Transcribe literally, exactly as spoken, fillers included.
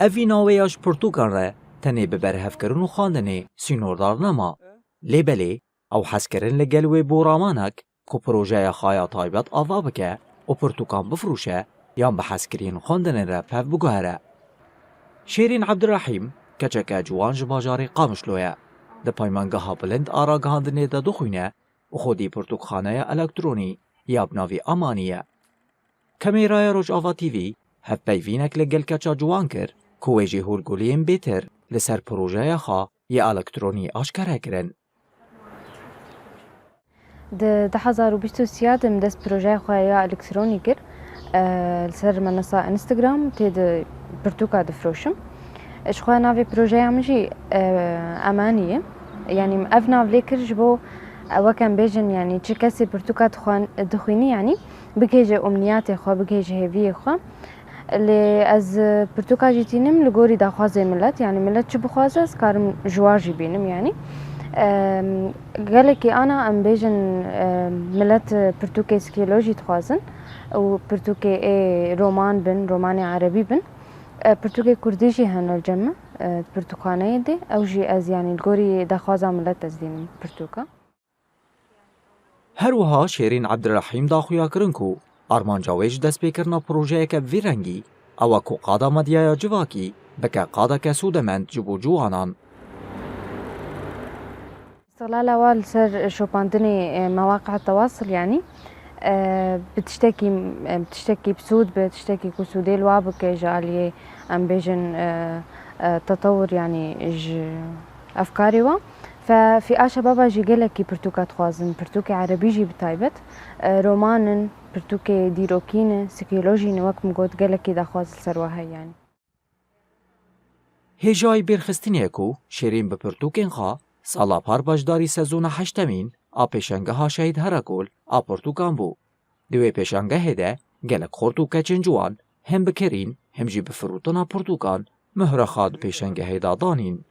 Evîna wê ya ji pirtûkan re tenê bi berhevkirin û xwendinê sînordar nema. Lê belê, ew hez kirin li gel wê boramanek ku projeya xwe ya taybet ava bike û pirtûkan bifirûşe yan bi hezkiriyên xwendinê re pev biguhere. Şêrîn Ebdirehîm, keçeke ciwan ji bajarê Qamişlo ye. Di peymangeha bilind a ragihandinê de dixwîne û xwedî pirtûkxaneya elektronî ya bi navî Amanî ye. Kamêraya Rojava T V hevpeyvînek li gel keça ciwan kir ku wê jî hûrguliyên bêtir li ser projeya xwe ya elektronî aşkere kirin. Di du hezar û bîst û sê de min dest projeya xwe ya elektronî kir. E, li ser menesa Instagram tê di pirtûka difroşim. Ji xwe navê projeya min jî, e, Emanî ye. Yanî ev nav lê kir ji bo, e, wek em bêjin, yanî çi kesê pirtûka dixwan-, dixwînî, yanî bigihêje umniyatê xwe, bigihêje hêviyê xwe. Lê ez, e, pirtûka jî tînim li gorî daxwazê milet, yanî milet çi bixwaze, ez karim ji wan jî bînim, yanî. Em, gelekî ana em bêjin, em, milet, e, pirtûkê sikêlo jî dixwazin û pirtûkê ê roman bin, romanê erebî bin. E, pirtûkê kurdî jî hene li cem min, e, pirtûkxaneyê de. Ew jî ez, yanî li gorî daxwaza milet ez dînim pirtûka. Her wiha Şêrîn Ebdirehîm da xuyakirin ku armanca wê ji destpêkirina projeyeke bi vî rengî ew e ku qada medyaya civakî bike qadeke sûdemend ji bo ciwanan. Îstiqlala wa li ser şopandinê, e, mewaqe'a tewasil, yanî, e, bi tiştekî, e, bi tiştekî bi sûd be, tiştekî ku sûdê li wa bike ji aliyê, em bêjin, e, e, tetewur, yanî ji efkarê wa. Fe Fîa Şebaba jî gelekî pirtûka dixwazin, pirtûkê erebî jî bi taybet, e, roman in, pirtûkê dîrokî ne, sikêlo jî ne, wek min got, gelekî daxwaz li ser wa heye, yanî. Hêjayî bêrxistinê ye ku Şêrîn bi pirtûkên xwe sala par beşdarî sezona heştemîn a pêşengeha Şehîd Herekol a pirtûkan bû. Di wê pêşangehê de gelek xort û keçên ciwan hem bi kirîn hem jî bi firotina pirtûkan mohra xwe di pêşangehê de danîn.